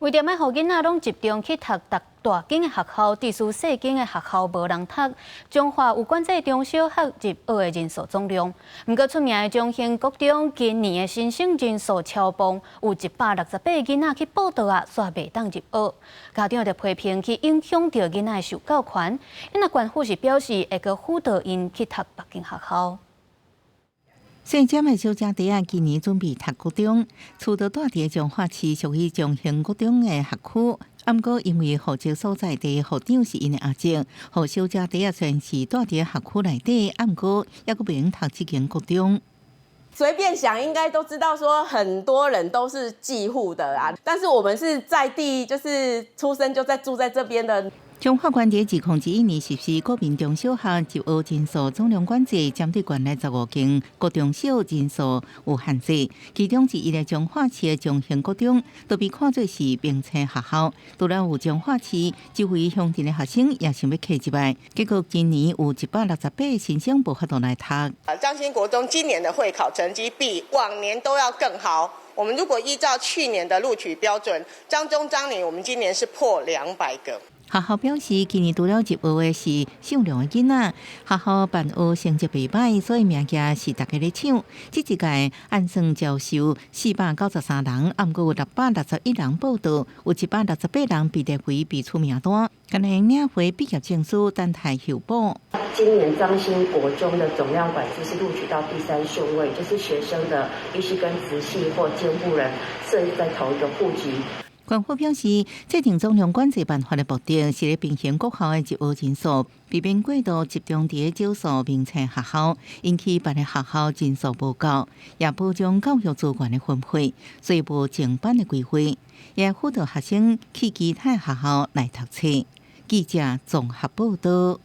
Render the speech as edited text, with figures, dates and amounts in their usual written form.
為著莫予囡仔攏集中去讀大大間的學校，致使細間的學校無人讀。彰化有管制中小學入學的人數總量，毋過出名的彰興國中今年的新生人數超磅，有168個囡仔去報到啊，煞袂當入學。家長就批評去影響著囡仔的受教權。𪜶啊縣府是表示會閣輔導𪜶去讀別間學校。細針的小姐弟仔今年準備讀國中，厝就蹛佇彰化市屬於彰興國中的學區。毋過因為戶籍所在地戶長是𪜶的阿叔，予小姐弟仔雖然是蹛佇學區內底，毋過猶閣袂用讀這間國中。隨便想應該都知道，說很多人都是寄戶的啊，但是我們是在地，就是出生就在住在這邊的。彰化縣佇2021年實施國民中小學入學人數總量管制，針對縣內15間國中小人數有限制，其中之一的彰化市的彰興國中，都被看做是明星學校。除了有彰化市周圍鄉鎮的學生也想欲課入來，結果今年有168個新生無法度來讀。彰興國中今年的會考成績比往年都要更好。我們如果依照去年的錄取標準，彰中彰女，我們今年是破200個。學校表示，今年除了入學的是少量的囡仔，學校辦學成績袂䆀，所以名額是大家咧搶。這一屆按算招收493人，毋過有661人報到，有168人被列為備取名單，干焦領回畢業證書，等待候補。今年彰興國中的總量管制是錄取到第三順位，就是學生的必須跟直系或監護人設在同一個戶籍。縣府表示，制定總量管制辦法的目的是咧平衡國校的入學人數，避免過度集中佇少數明星學校，引起別的學校人數無夠，也保障教育資源的分配，所以無停班的規劃，也輔導學生去其他學校來讀冊。記者綜合報道。